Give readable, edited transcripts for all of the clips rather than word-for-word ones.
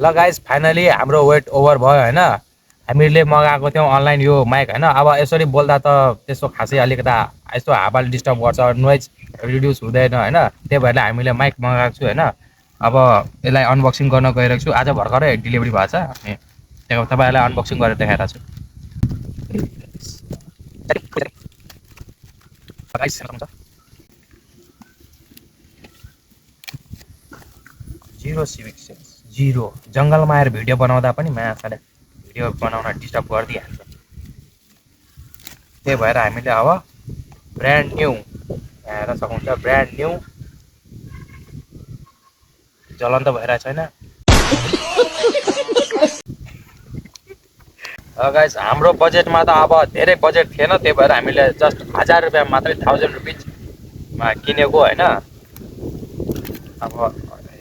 ल guys finally हाम्रो weight over भयो होइन हामीले मगाएको थियौँ अनलाइन यो माइक होइन अब यसरी बोल्दा त त्यसो खासै अलिकता यस्तो हावाले डिस्टर्ब गर्छ नोइज रिड्युस हुँदैन होइन त्यही भएर हामीले माइक मगाएको छु होइन अब यसलाई अनबक्सिङ गर्न गइरहेको छु आज भर्खरै डेलिभरी भएको छ अनि त्यहाँ तपाईँहरूलाई अनबक्सिङ गरेर देखाइरहेको छु जिरो सिभिक सेन्स जिरो जङ्गलमा आएर भिडियो बनाउँदा पनि माछाले भिडियो बनाउन डिस्टर्ब गरिदिइहाल्छ त्यही भएर हामीले अब ब्रान्ड न्यू हेर्न सक्नुहुन्छ ब्रान्ड न्यू जलन त भइरहेको छैन गाइस हाम्रो बजेटमा त अब धेरै बजेट थिएन त्यही भएर हामीले जस्ट 1000 रुपियाँ मात्रै 1000 रुपिजमा किनेको होइन अब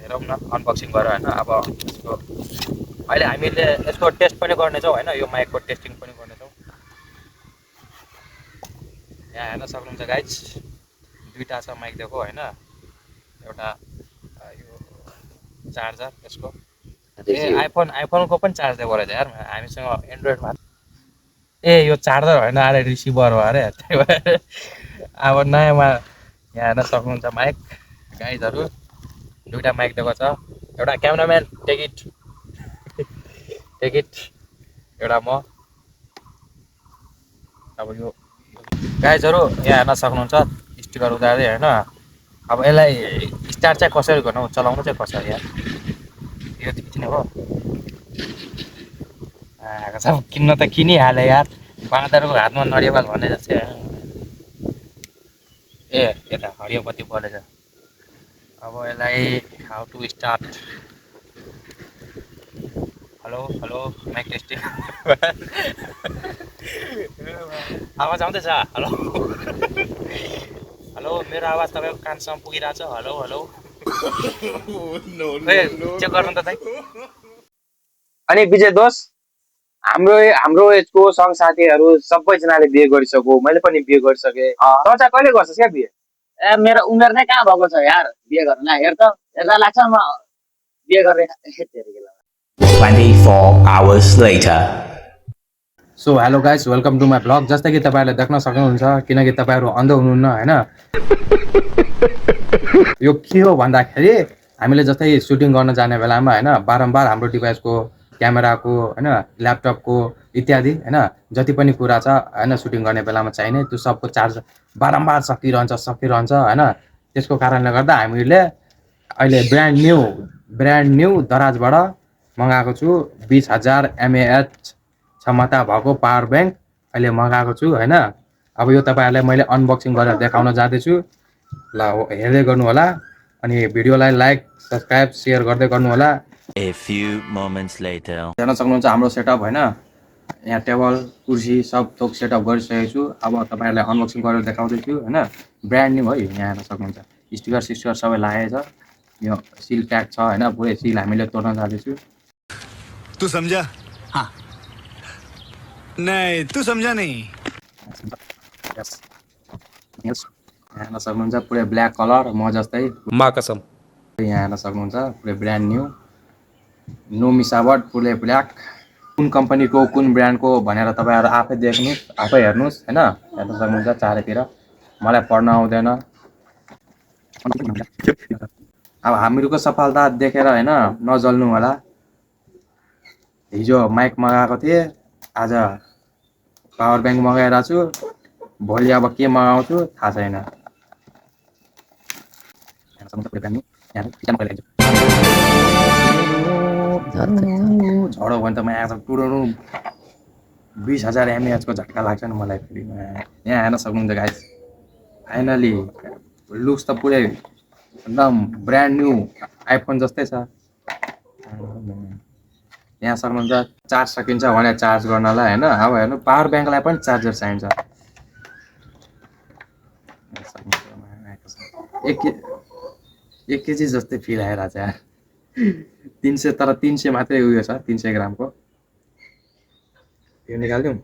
हेरौँ न अनबक्सिङ गरेर होइन अब यसको अहिले हामीले यसको टेस्ट पनि गर्नेछौँ होइन यो माइकको टेस्टिङ पनि गर्नेछौँ यहाँ हेर्न सक्नुहुन्छ गाइस दुईवटा छ माइक दिएको होइन एउटा यो चार्जर यसको ए आइफोनको पनि चार्ज दिएको रहेछ यार हामीसँग एन्ड्रोइडमा ए यो चार्जर होइन अरे रिसिभर हो अरे त्यही भएर अब नयाँमा यहाँ हेर्न सक्नुहुन्छ माइक गाइजहरू दुईवटा माइक दिएको छ एउटा क्यामेराम्यान टेक इट एउटा म अब यो गाइजहरू यहाँ हेर्न सक्नुहुन्छ स्टिकर उतार्दै होइन अब यसलाई स्टार्ट चाहिँ कसरी गर्नु चलाउनु चाहिँ कसरी यार यो खिच्ने हो आएको छ किन्न त किनिहाले यार बाँदरको हातमा नरिवल भने जस्तै ए यता हरियोपत्ती बलेछ अब यसलाई how to start hello hello mic testing आवाज आउँदैछ हेलो हेलो मेरो आवाज तपाईँको कानसम्म पुगिरहेको छ हेलो हेलो चेक गर्नु त दाइ अनि विजय दोष हाम्रो एजको सँग साथीहरू सबैजनाले बिहे गरिसक्यो मैले पनि बिहे गरिसकेँ त चाहिँ कहिले गर्छस् क्या बिहे ए मेरो उमेर नै कहाँ भएको छ यार बिहे गर्न हेर त हेर्दा लाग्छ म बिहे गर्ने 24 hours later. So hello guys welcome to my vlog जस्तै कि तपाईँहरूले देख्न सक्नुहुन्छ किनकि तपाईँहरू अन्ध हुनुहुन्न होइन यो के हो भन्दाखेरि हामीले जस्तै सुटिङ गर्न जाने बेलामा होइन बारम्बार हाम्रो डिभाइसको क्यामेराको होइन ल्यापटपको इत्यादि होइन जति पनि कुरा छ होइन सुटिङ गर्ने बेलामा चाहिने त्यो सबको चार्ज बारम्बार सकिरहन्छ होइन त्यसको कारणले गर्दा हामीले अहिले ब्रान्ड न्यू दराजबाट मगाएको छु 20,000 mAh क्षमता भएको पावर ब्याङ्क अहिले मगाएको छु होइन अब यो तपाईँहरूलाई मैले अनबक्सिङ गरेर देखाउन जाँदैछु ल हेर्दै गर्नु होला अनि भिडियोलाई लाइक सब्सक्राइब सेयर गर्दै गर्नु होला A few moments later. हेर्न सक्नुहुन्छ हाम्रो सेटअप होइन यहाँ टेबल कुर्सी सब थोक सेटअप गरिसकेको छु अब तपाईँहरूलाई अनबक्सिङ गरेर देखाउँदैछु होइन ब्रान्ड न्यू है यहाँ हेर्न सक्नुहुन्छ स्टिकर सबै लागेको छ यो सिल प्याक छ होइन पुरै सिल हामीले तोड्न जाँदैछु तू समझा हाँ नहीं तू समझा नहीं हेर्न सक्नुहुन्छ पुरै ब्ल्याक कलर म जस्तै मा कसम यहाँ हेर्न सक्नुहुन्छ पुरै ब्रान्ड न्यू नो मिसावट पुरै ब्ल्याक कुन कम्पनीको कुन ब्रान्डको भनेर तपाईँहरू आफै देख्नुहोस् आफै हेर्नुहोस् होइन हेर्न सक्नुहुन्छ चारैतिर मलाई पढ्न आउँदैन अब हामीहरूको सफलता देखेर होइन नजल्नु होला हिजो माइक मगाएको थिएँ आज पावर ब्याङ्क मगाइरहेको छु भोलि अब के मगाउँछु थाहा छैन झडो भने त म यहाँ टुडाउनु 20,000 mAh को झट्का लाग्छ नि मलाई फेरि यहाँ हेर्न सक्नुहुन्छ गाइस फाइनली लुक्स त पुरै एकदम ब्रान्ड न्यू आइफोन जस्तै छ यहाँ सक्नुहुन्छ चार्ज सकिन्छ भने चार्ज गर्नलाई होइन अब हेर्नु पावर ब्याङ्कलाई पनि चार्जर चाहिन्छ एक केजी जस्तै फिल आइरहेको छ यार 300 तर 300 मात्रै उयो छ 300 ग्रामको यो निकालिदिउँ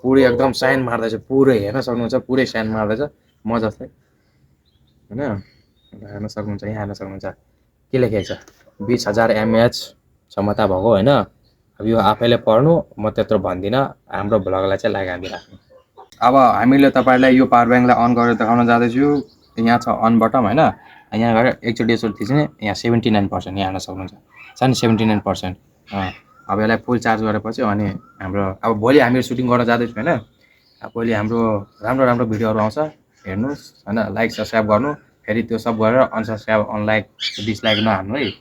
पुरै एकदम साइन मार्दैछ पुरै हेर्न सक्नुहुन्छ पुरै साइन मार्दैछ म जस्तै होइन हेर्न सक्नुहुन्छ, यहाँ हेर्न सक्नुहुन्छ के लेखेको छ 20,000 mAh क्षमता भएको होइन। अब यो आफैले पढ्नु, म त्यत्रो भन्दिनँ, हाम्रो भ्लगलाई चाहिँ लाइक हानिदिनु राख्नु। अब हामीले तपाईँलाई यो पावर ब्याङ्कलाई अन गरेर देखाउन जाँदैछु। यहाँ छ अन बटम होइन, यहाँ गएर एकचोटि यसो थिच्ने, यहाँ 79% यहाँ हेर्न सक्नुहुन्छ, छ नि 79%। अब यसलाई फुल चार्ज गरेपछि अनि हाम्रो अब भोलि हामी सुटिङ गर्न जाँदैछौँ होइन। अब भोलि हाम्रो राम्रो राम्रो भिडियोहरू आउँछ, हेर्नुहोस् होइन, लाइक सब्सक्राइब गर्नु, फेरि त्यो सब गरेर अनसब्सक्राइब अनलाइक डिसलाइक नहाल्नु है।